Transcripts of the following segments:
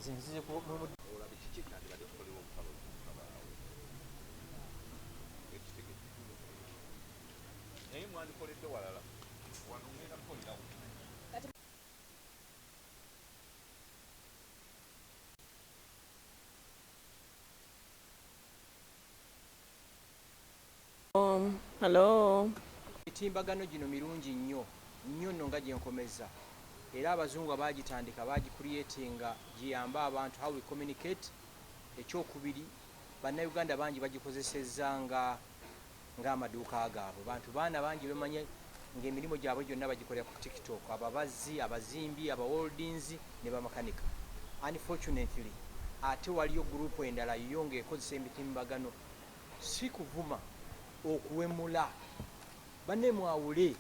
Nze nzize ku Olabe kiki ekyandibadde kikolebwa olutalo luno obutabaawo. Ekitegedde. Naye mwandikoledde walala. Wano ngenda kukolerawo. Hello. Emitimbagano gino mirungi nnyo nnyo nno nga gye nkomezza era abazungu abaagitandika baagicreatinga giyambe abantu how we communicate. Ekyokubiri bannayuganda bangi bagikozesezza nga ng'amaduuka gaabwe. Bantu baana bangi bemanye ng'emirimu gyabwe gyonna bagikolera ku TikTok, ababazzi, abazimbi, abawoldings ne bamakanika. Unfortunately ate waliyo group endala yo ng'ekozesa emitimbagano si kuvuma, okuwemula. Banne mwawule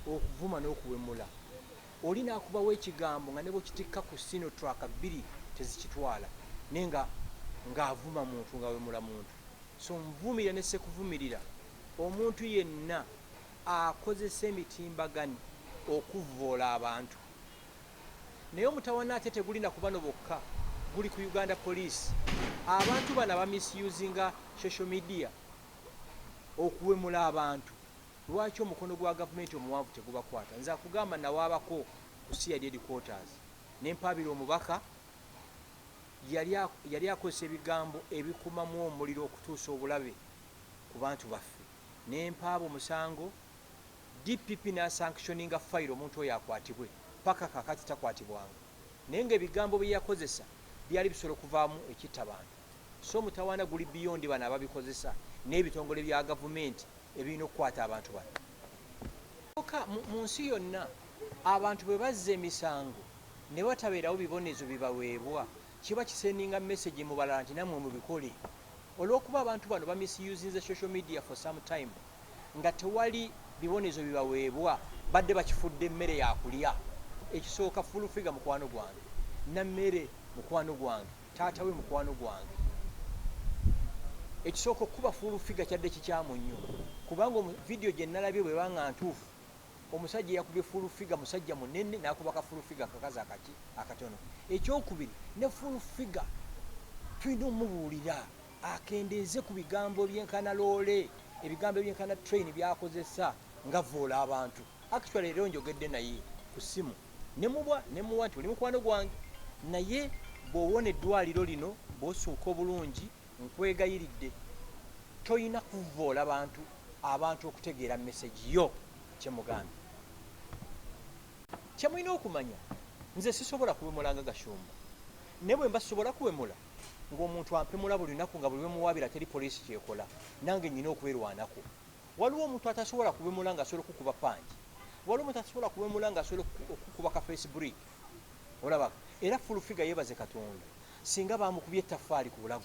okuvuma n'okuwemula. Oli n'akubawo ekigambo nga ne bw'okitikka ku Sinotruk bbiri tezikitwala naye nga ng'avuma muntu ng'awemula muntu. So nvumirira ne sekuvumirira omuntu yenna akozesa emitimbagan okuvvoola abantu. Naye omutawana ate teguli na ku bano bokka, guli ku Uganda Police. Abantu bano aba misusinga social media okuwemula abantu, lwaki omukono gwa gavumenti omuwanvu tegubakwata? Nze akugamba nawaabako ku CID headquarters ne mpaabira omubaka yali yali akozesa ebigambo ebikumamu omuliro okutuusa obulabe ku bantu baffe ne mpaaba omusango DPP n'asanctioninga fayiro omuntu oyo akwatibwe paka kakati takwatibwanga naye nga ebigambo byeyakozesa byali bisobola okuvaamu ekitta bantu so omutawaana guli beyond bano ababikozesa n'ebitongole bya gavumenti ebirina okukwata abantu bano. Kyoka mu nsi yonna abantu bwe bazza emisango ne watabeerawo bibonezo bibaweebwa kiba kisendinga message mu balala nti nammwe mubikole. Olwokuba abantu bano ba misusinze social media for some time nga tewali bibonezo bibaweebwa badde bakifudde mmere ya kulya. Ekisooka Full Figure mukwano gwange, Nammere mukwano gwange, taata we mukwano gwange. Ekisooka okukuba Full Figure kyadde kikyamu nnyo kubanga video gye nalabye bweba nga ntuufu omusajja eyakubye Full Figure musajja munene n'akuba ka Full Figure akakazi akaki akatono. Ekyokubiri ne Full Figure tulina omubuulira akendeeze ku bigambo ebyenkana loole, ebigambo ebyenkana train by'akozesa ng'avvoola abantu. Actually leero njogedde naye ku ssimu ne mubwa ne muwa nti oli mukwano gwange naye bw'owona eddwaaliro lino bw'osuuka obulungi nkwegayiridde tolina kuvvoola bantu abantu okutegeera message yo kye mugambye. Kye mulina okumanya nze sisobola kuwemula nga Gashumba naye bwe mba sisobola kuwemula ng'omuntu ampemula buli lunaku nga buli lwemuwaabira teri poliisi kyekola nange nnyina okwerwanako. Waliwo omuntu atasobola kuwemula ng'asobola okukuba pangi. Waliwo omuntu atasobola kuwemula ng'asobola okukuba ka face brick. Olaba era Full Figure yeebaze Katonda singa baamukubye ettaffaali ku bulago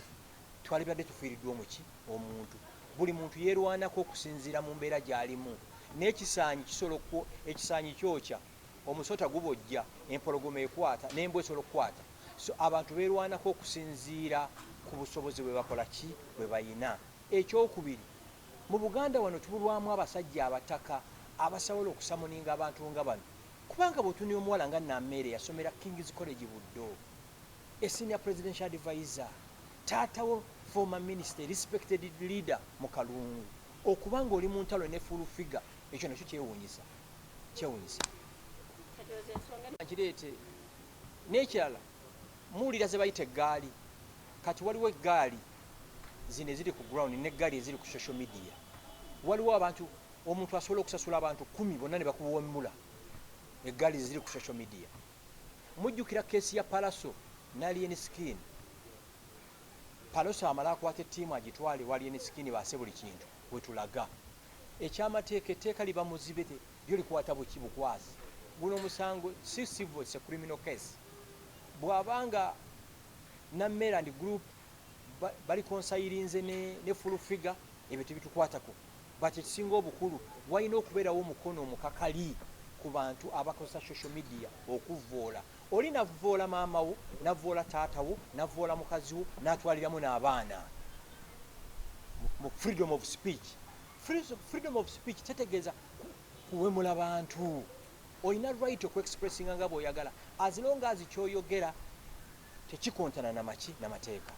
twalibadde tufiiriddwa omuki omuntu. Buli muntu yeerwanako okusinziira mu mbeera gy'alimu n'ekisaanyi kisobola ekisaanyi kyokya, omusota gubojja, empologoma ekwata n'embwa esobola okukwata. So abantu beerwanako okusinziira ku busobozi bwe bakola ki bwe balina. Ekyokubiri, mu Buganda wano tubulwamu abasajja abataka abasabola okusamoninga abantu nga bano kubanga bw'otunulira omuwala nga Nammeere yasomera King's College Buddo, a senior presidential advisor, taata wo former minister, a respected leader mu Kalungu, okuba ng'oli mu ntalo ne Full Figure ekyo nakyo kyewuunyisa, kyewuunyisa. Nkireete n'ekirala muwulira ze bayita eggaali, kati waliwo eggaali zino eziri ku ground n'eggaali eziri ku social media. Waliwo abantu omuntu asobola okusasula abantu kkumi bonna ne bakuwemula eggaali ziri ku social media. Mujjukira keesi ya Pallaso ne Alien Skin. Pallaso amala akwata ettiimu agitwale ewa Alien Skin baase buli kintu wetulaga. Ekyamateeka etteeka liba muzibe lyo likwata buki bukwasi. Guno omusango si civil, it's a criminal case. Bw'aba nga Nammere and group bali konsayirinze ne Full Figure ebyo tebitukwatako but ekisinga obukulu walina okubeerawo omukono omukakali ku bantu abakozesa social media okuvvoola. Oli navvoola maama wo, navvoola taata wo, navvoola mukazi wo, natwaliramu n'abaana mu freedom of speech. Freedom of speech tetegeeza kuwemula bantu. Olina right oku expressinga nga bw'oyagala as long as ky'oyogera Tekikontana namaki namateeka.